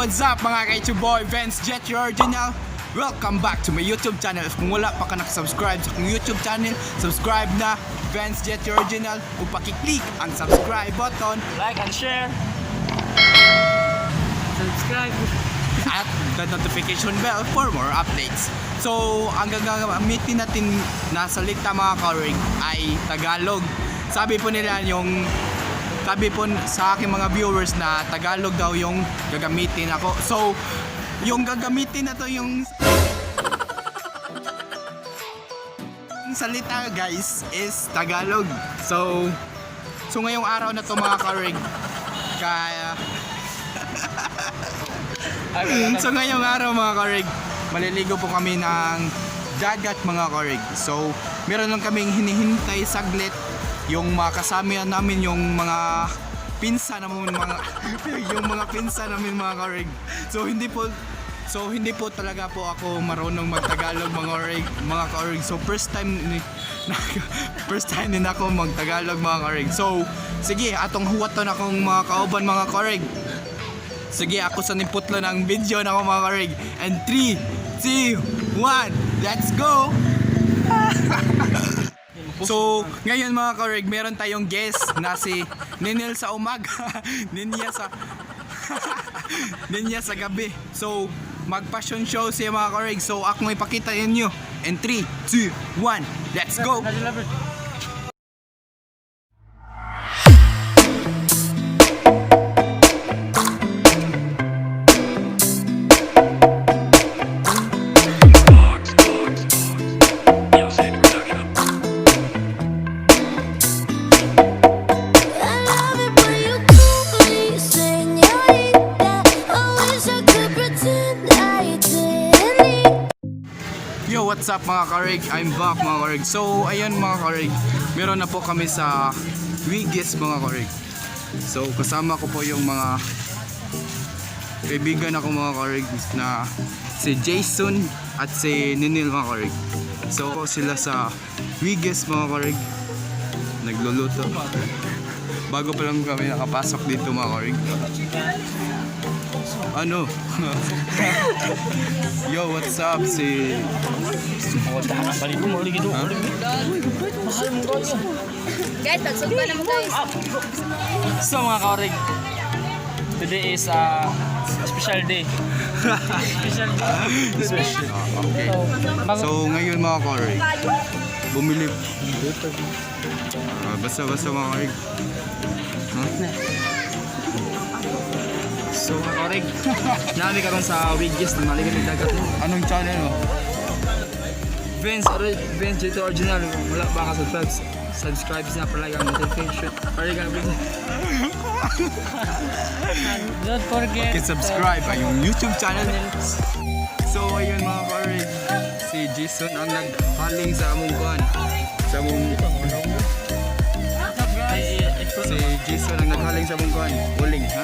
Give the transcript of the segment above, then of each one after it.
What's up, mga ka boy, Vince Jet, your original. Welcome back to my YouTube channel. If kung wala pa ka nakasubscribe sa akong YouTube channel, subscribe na, Vince Jet, your original, ug paki-click ang subscribe button Like and share. Subscribe. At the notification bell for more updates. So, ang gagamitin natin na salita, mga karig, ay Tagalog. Sabi po nila yung sabi po sa aking mga viewers na Tagalog daw yung gagamitin ako. So, yung gagamitin na to yung salita, guys, is Tagalog. So ngayong araw na to, mga karig, kaya So ngayong araw, mga karig, maliligo po kami ng dagat, mga karig. So meron lang kaming hinihintay saglit yung mga kasama namin, yung mga pinsa namin mga yung mga pinsa namin, mga karig. So hindi po talaga po ako marunong magtagalog, mga karig, mga karig. So first time din ako magtagalog, mga karig. So sige, atong huwaton akong mga kauban, mga karig. Sige, ako sa niputlo ng video na ako, mga karig. And 3, 2, 1, let's go! So, ngayon, mga karig, meron tayong guest na si Ninel sa umaga, Ninya sa gabi. So, mag-fashion show siya, mga karig. So, ako ipakita ninyo. And 3, 2, 1, let's go! I love it when you call me señorita. I wish I could pretend I didn't need. Yo, what's up, mga karig? I'm back, mga karig. So, ayun, mga karig. Meron na po kami sa Wigis, mga karig. So, kasama ko po yung mga kaibigan ako, mga karig, na si Jason at si Ninil, mga karig. So, sila sa Wigis, mga karig. Nagluluto. Bago pa lang kami nakapasok dito, mga karig. Ano? Yo, what's up? Si Guys, pagsugba na mo, guys. So mga kaurig, today is a special day. Special day. Okay. So ngayon, mga karig, bumili. Ah, basta basta, mga karig. Huh? So mga kaurig, nami karon sa Wigis na maligo ng dagat. Anong channel mo? Vince, Vince dito original, wala ba ka subscribe? Subscribe na pala ang notification. Pala ang Don't forget. Okay, subscribe ay yung YouTube channel. So ayun, mga karig, si Jason ang naghaling sa among kuan. Sa among Si Jason ang naghaling sa among kuan. Uling, ha?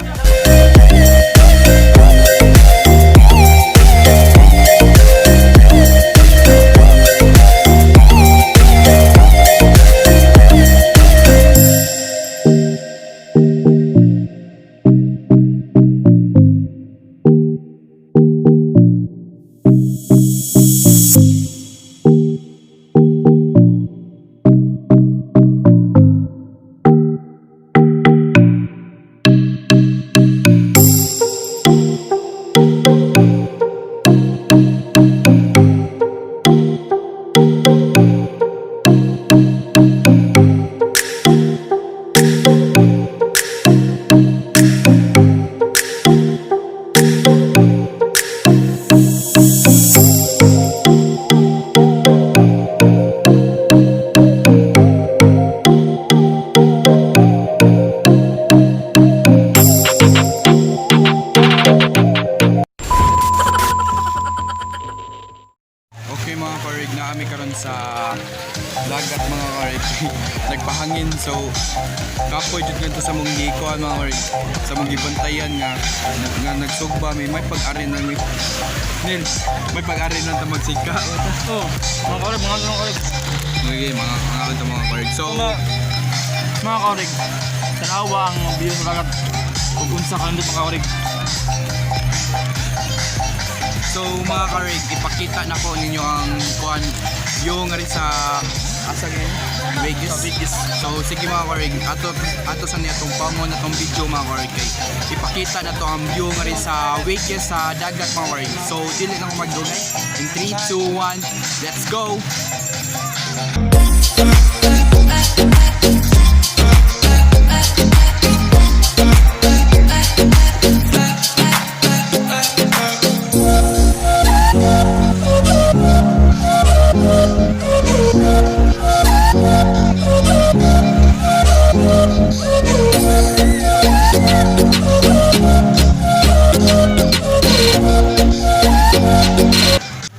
Okay, mga karig, na kami karon sa dagat, mga karig. Nagpahangin, so kapoy jud ngadto sa mong gikuan, mga karig. Sa mong gibantayan nga nga nagsugba mi, may pag-ari na mi. Nil, may pag-ari na ta magsika. Oh, mga kaurig, mga kaurig. Okay, mga mga mga karig. So Mga kaurig, tanawa ang view sa dagat. Ug unsa ka nindot, mga kaurig. So mga karig, ipakita na ko ninyo ang kuan yung nga rin sa asa ngayon? Vegas. Vegas. So sige mga karig, ato ato sa niya tong pangon na tong video mga karig kay ipakita na to ang view nga rin sa Vegas sa dagat mga karig. So dili na ko magdugay. In 3, 2, 1, let's go.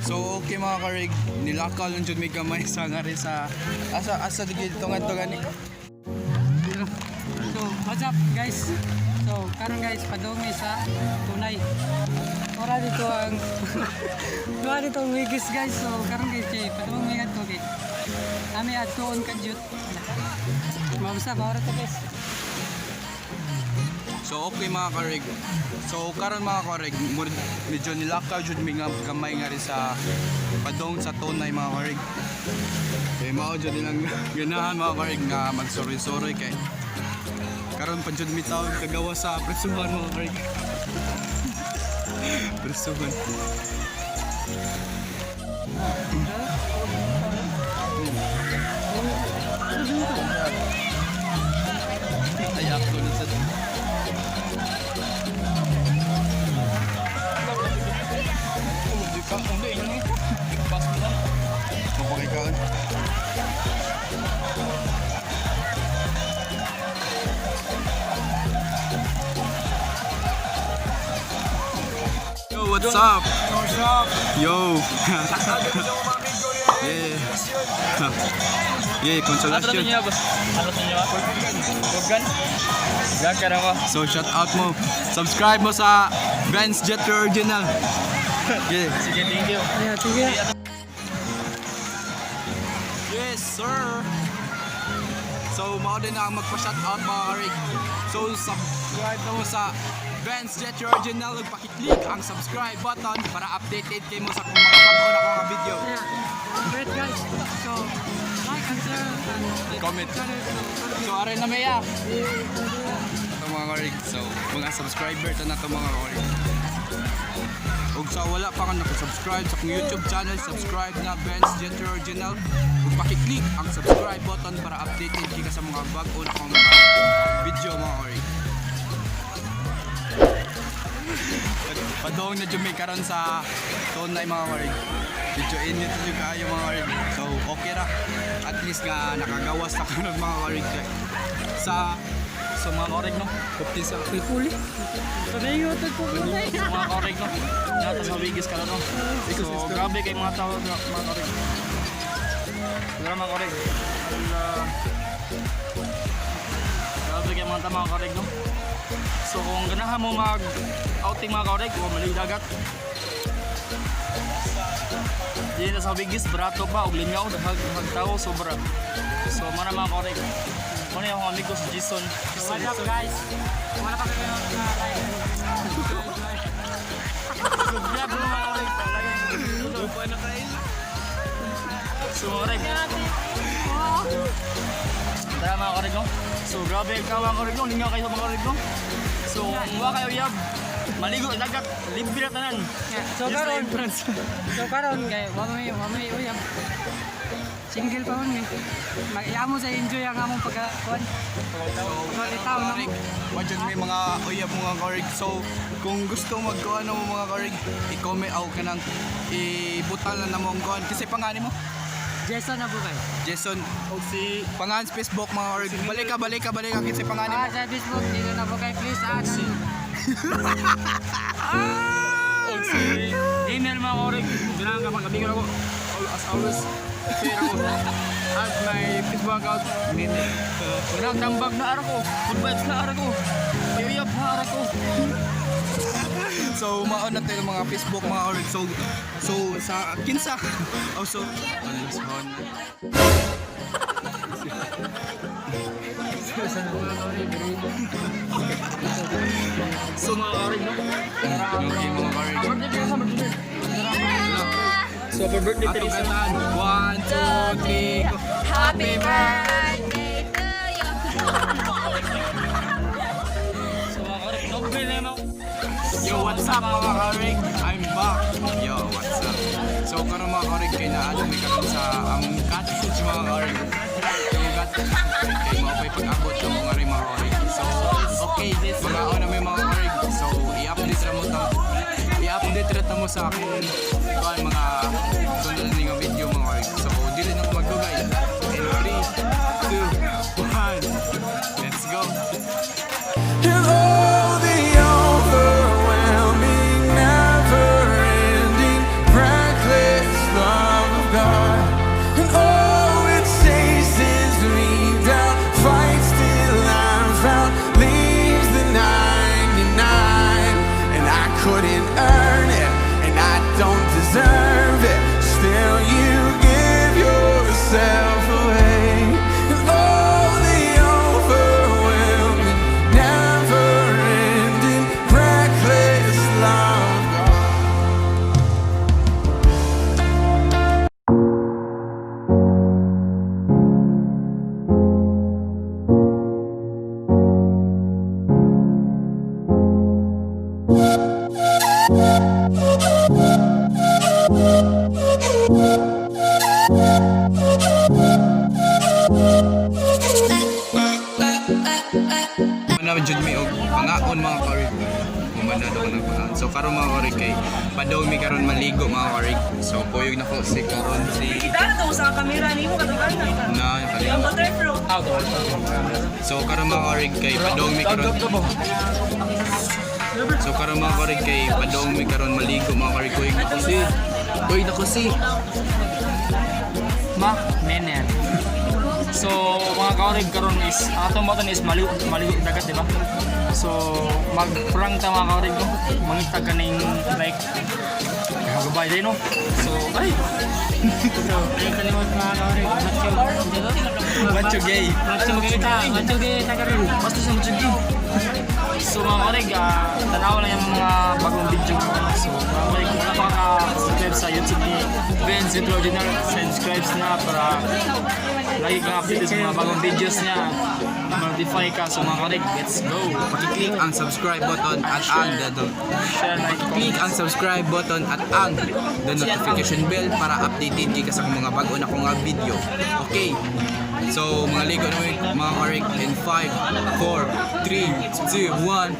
So okay mga karig, nilakaw lang jud may gamay sa nga rin sa asa asa digid tungan tungan ni. So, what's up guys? So, karon guys, padung mi sa tunay. Ora dito ang Ora dito ang wigis guys. So, karon guys, kay padung mi kadto kay. Kami adtuon kadyot. Mabasa ba ora to guys? So okay mga karig. So karon mga karig, medyo nilakaw jud mi nga gamay nga rin sa padong sa tunay mga karig. Kay mao jud nilang ganahan mga karig nga magsuroy-suroy kay karon pa jud mi tawag kagawa sa presuhan mga karig. Presuhan. Ay, ako na sa. Mapakikaan. Yo, what's up? What's up? Yo. Yeah. Yeah, consolation. So shout out mo. Subscribe mo sa Ben's Jet Original. Yeah. Sige, thank you. Yeah, sige. Yes, sir. So, mao din na ang magpa-shout out mga karik. So, subscribe na mo sa Ben's Jet Original ug paki-click ang subscribe button para updated kayo mo sa kung mga bago na akong mga video. Yeah. Great guys. So, like and share and Comment. channel. So, aray na maya. Ito mga karik. So, mga subscriber to na to mga karik. Ug sa wala pa ka nakasubscribe sa akong YouTube channel, subscribe na Ben's Jet Original. Ug paki-click ang subscribe button para updated ka sa mga bago na akong mga video mga karik. Padong na dyan may karon sa tunay mga karig. Medyo init na kaayo mga karig. So okay ra. At least nga nakagawas na karon mga karig. Sa So mga korek no? 50 sa Huli. Pamingot po ko na. So mga korek no? Nata sa wigis ka na no? So grabe kay mga tao mga korek. Grabe mga korek. And, grabe kay mga tao mga korek no? So kung ganahan mo mag outing mga korek o maliw dagat. Dito sa wigis, barato pa, og lingaw, dahag, dahag tao, sobra. So mana mga korek. Muna yung akong amigo si Jason. So, what's up guys? Kung wala pa kayo naka-like. Grabe mga korek. So mga korek. Tara mga korek no. So grabe ka mga korek no. Lingaw kayo mga korek no. So kung wa kayo yab, maligo sa dagat, libre na tanan. Yeah. So Yes, karon, entrance. so karon kay wa may uyab. Single pa man eh. Mag-amo sa enjoy ang among pagka kuan. Pagkalitaw na Karig, wadyan may mga uyab mga karig. So, kung gusto magkuha ng mga karig, i-comment out ka nang ibutal na namo ang kuhan. Kasi pangani mo? Jason na bukay. Jason, Og si pangalan sa Facebook mga karig. Balik ka, balik ka, balik ka kasi pangani mo. Ah, sa Facebook dito na bukay please add. og si Daniel mga korek. Ganahan ka pag amigo ako. As always, share ako. Add my Facebook account. Daniel. Ganahan tambag na araw ko. Good vibes na araw ko. Payuyab na araw ko. So, maon na tayo mga Facebook mga karig. So, so sa kinsa. Oh, so, ano, So mga korek no. Okay, mga karig. Birthday kayo sa birthday. So, for birthday Ato Teresa. kantahan. 1, 2, 3, go. Happy birthday to you. So, mga korek, noble na mo. Yo, what's up mga karig? I'm back. Yo, what's up? So karon mga karig kay naano mi karon sa among cottage mga karig. Yung cottage kay mao pa'y pag-abot ng mga rin mga karig. So, okay, mga na may mga karig. So, i-update ra mo ta. I-update ra ta mo sa akong kuan mga sunod ni nga video mga karig. So, dili na ko magdugay. In 3, 2, 1. Let's go. And oh, the overwhelming, never-ending, reckless love of God. And oh, it chases me down, fights till I'm found, leaves the 99. And I couldn't earn it, and I don't deserve it. Still, you give yourself away. And oh, the overwhelming, never-ending, reckless love of God. Ano jud mi og pangaon mga karig. Human na daw ng pangaon. So karon mga karig kay padong mi karon maligo mga karig. So kuyog na ko si karon si Kita na sa kamera nimo katugan na. na Ang butterfly. So karon mga karig kay padong mi karon. So karon mga karig kay padong mi karon maligo mga karig. Kuyog na ko si. Kuyog na ko si. Ma, nenen. So, mga kaurig karon is ang atong button is maligo, maligo dagat, di ba? So, mag-prank ta mga kaurig no? Mangita ka ning like gabay din no? So, ay. So, ayun kalimot mga kaorig. Macho. Macho gay. Macho gay ta. Macho gay ta karon. Basta sa matsugi. So mga kaurig, tanawa lang yung mga bagong video ko. So mga kaurig, kung wala pa ka-subscribe sa YouTube ni Vince Vitro Original, subscribe na para lagi kang updated sa mga bagong videos niya. Ma-notify ka. So mga kaurig, let's go! Pakiclick ang subscribe button at ang the Share, like, Click ang subscribe button at ang the notification bell para updated kay ka sa akong mga bago na kong nga video. Okay. So, mga ligo na mo, mga correct in 5, 4, 3, 2, 1.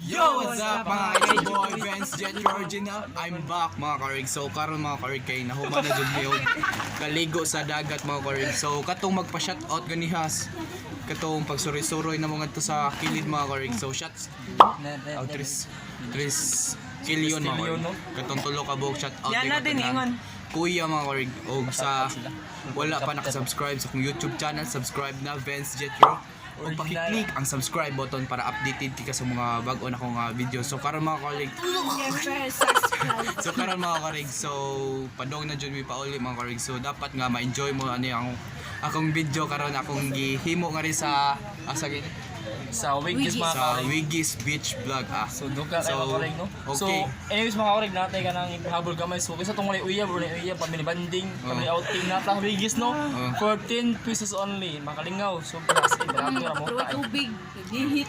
Yo, what's up mga it's your boy Vince Jet Original. I'm back mga karig. So karon mga karig kay nahuman na jud mi og kaligo sa dagat mga karig. So katong magpa-shoutout ganihas katong pagsuri-suroy na mga to sa kilid mga karig. So shots oh, tres tres kilyon mga karig. Katong tulo ka buok shout out Yan na din, ingon. Kuya mga karig og sa wala pa nakasubscribe sa akong YouTube channel, subscribe na Vince Jetro. O pakiclick ang subscribe button para updated ka sa mga bago na kong video. So karon mga karig, so karon mga karig, so padong na jud mi pauli mga karig. So dapat nga ma-enjoy mo ano yung akong video karon akong gihimo nga rin sa asa gini Sa Wiggies mga sa kaurig. Wiggies Beach Vlog ah. So, duka kayo mga kaurig, no? So, Okay. anyways mga kaurig, natay ka nang habol gamay. So, kaysa itong walay uyab, walay uyab, family banding, family outing, nata Wiggies, no? 14 pesos only. Makalingaw. So, plus, eh, barato ra mo. Pero tubig. Nagihit.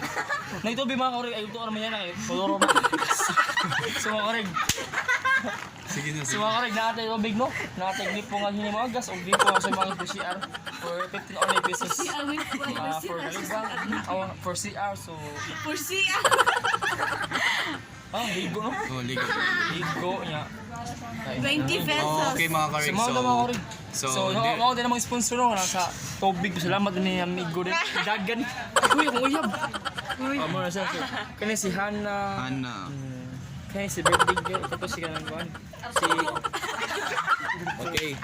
Nagtubi mga kaurig, ay ito naman yan, ay koloro na. So mga kaurig, Sige na so sige. mga kaurig, naatay tubig no? Naatay gripo nga hini mga gas, o gripo nga sa mga PCR for 15 only pesos. For galibang, oh, for CR, so For CR. Ah, ligo no? Oh, ligo. Ligo niya. 20 pesos. Oh, okay mga karig. So, mga So, mga karig. so, So, no, mao din namang sponsor no nasa tubig. Salamat ni amigo din. Dagan. Uy, akong uyab. Oh, mo na siya. So, kani si Hannah, Ana. kani si birthday girl, tapos si kanang kuan. Si Okay.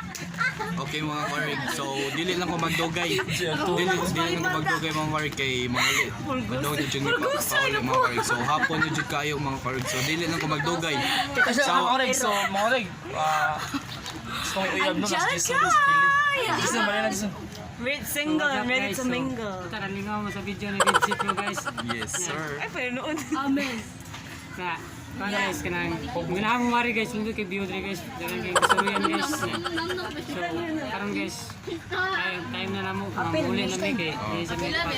Okay mga karig. So, dili lang ko magdugay. Dili lang ko magdugay mga karig kay mga madugay jud ni pa pauli mga karig. So, hapon na jud kayo mga karig. So, dili lang ko magdugay. Kasi So, mga karig, so mga karig, ah, gusto kong uyab no, kasi Jason is kilid. Jason, bali na Jason. Wait, single What's and up, ready guys? to So, mingle. Tara, lingaw mo sa video ni Red Sea Pro guys. Yes, sir. Ay, pero noon. Amen. Sa kuan guys kanang ganahan mo mari guys, nindot kay view diri guys. Dagan kay kasuruyan guys. So karon guys, time na namo mamuli na mi kay dili sa mi pa.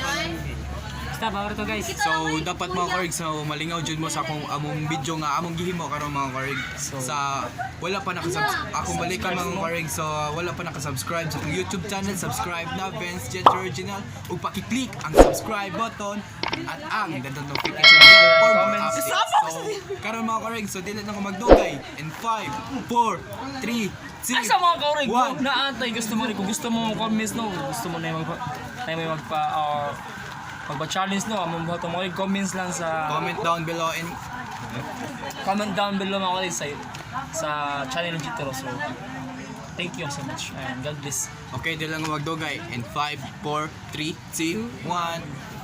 Basta bawar to guys. So dapat mga karig, so malingaw jud mo sa akong among video nga among gihimo karon mga karig sa wala pa nakasubscribe akong balikan mga karig, so wala pa nakasubscribe sa akong YouTube channel, subscribe na Vince Jet Original ug paki-click ang subscribe button at ang the notification bell for more updates. So karon mga karig, so dili na ko magdugay in 5 4 3 2 Ay, sa mga kaurig, One. kung naantay, gusto mo rin, kung gusto mo comments, no, gusto mo na yung magpa, na yung magpa, magpa-challenge, no, among buhat mo comments lang sa, Comment down below and comment down below mga kaurig sa channel ng Jitero. So, thank you so much and God bless. Okay, dili lang ko magdugay in 5 4 3 2 1.